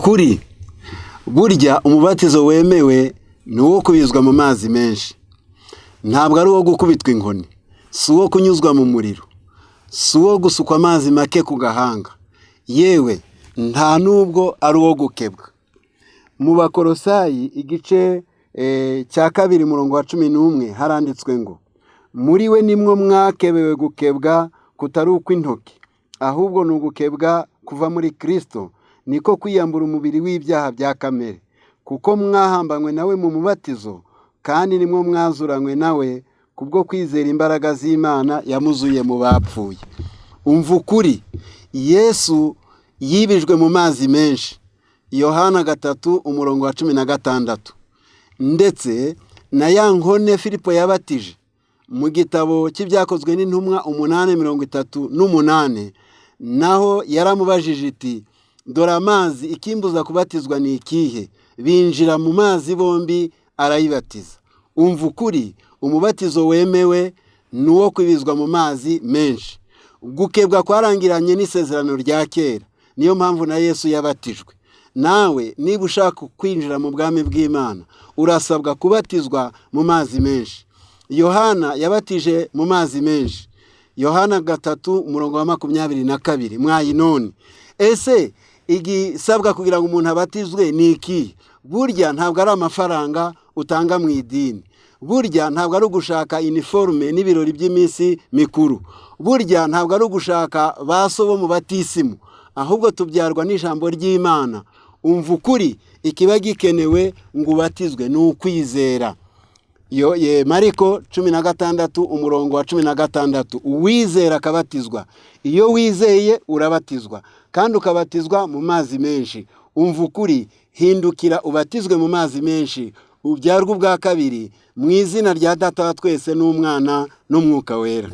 Ukuri, burya umubatizo wemewe ni uwo kubizwa mu mazi menshi, ntabwo ari uwo gukubitwa inkoni, si uwo kunyuzwa mu muriro, si uwo gusukwa amazi make ku gahanga, yewe nta n'ubwo ari uwo gukebwa. Mu Bakorosayi igice cya 2 umurongo wa 11 haranditswe ngo: "Muri we nimwo mwakebewe gukebwa kutari ukw'intoki, ahubwo ni ugukebwa kuva muri Kirisito, niko kwiyambura umubiri w'ibyaha bya kamere, kuko mwahambanywe nawe mu mubatizo, kandi nimwo mwazuranywe nawe kubwo kwizera imbaraga z'Imana yamuzuye mu bapfuye." Umva ukuri, Yesu yibijwe mu mazi menshi, Yohana 3 umurongo wa 16. Ndetse na ya nkone Filipo yabatije mu gitabo cy'Ibyakozwe n'Intumwa 8:38, naho yaramubajije iti: "Dore amazi, ikimbuza kubatizwa ni ikihe?" Binjira mu mazi bombi, arayibatiza. Umva ukuri, umubatizo wemewe ni uwo kwibizwa mu mazi menshi. Gukebwa kwarangiranye n'isezerano rya kera, niyo mpamvu na Yesu yabatijwe. Nawe niba ushaka kwinjira mu bwami bw'Imana, urasabwa kubatizwa mu mazi menshi. Yohana yabatije mu mazi menshi, Yohana 3 umurongo wa 22. Mwayinoni, ese igisabwa kugira ngo umuntu abatizwe ni iki? Burya ntabwo ari amafaranga utanga mu idini, burya ntabwo ari ugushaka iniforume n'ibirori by'iminsi mikuru, burya ntabwo ari ugushaka ba so bo mu batisimu, ahubwo tubyarwa n'ijambo ry'Imana. Umva ukuri, ikiba gikenewe ngo ubatizwe ni ukwizera. Yo ye Mariko 16 umurongo wa 16: "Uwizera akabatizwa." Iyo wizeye urabatizwa, kandi ukabatizwa mu mazi menshi. Umva ukuri, hindukira ubatizwe mu mazi menshi, ubyarwe ubwa kabiri mu izina rya Data wa twese n'Umwana n'Umwuka Wera.